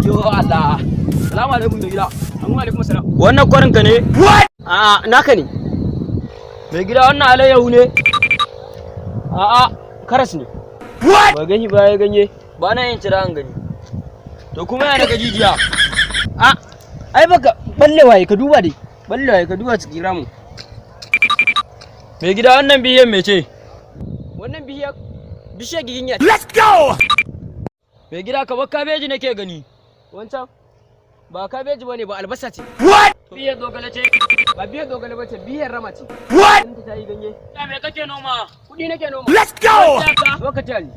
Yo Allah. Salamu alaikum, mai gida. Amma alaikum salam. Wannan kwarin ka ne? A'a, naka ne. Mai gida, wannan alayyahu ne? A'a, karas ne. Ba gani ba ya ganye. Ba na yin cira an gani. To kuma ya daga jijiya? A ai baka balle waye, ka duba dai. Balle waye, ka duba cikin ramu. Mai gida, wannan biyan me ce? Wannan bishiyar bishiyar giginya. Let's go! Mai gida, kamar kabeji nake gani. Wancan ba kabeji bane ba, albasa ce. What? Biyar zogale ce? Ba biyar zogale bace, biyar rama ce. What? Ta yi ganye. Ya me kake noma? Kudi nake noma. Let's go! Zo ka taya ni.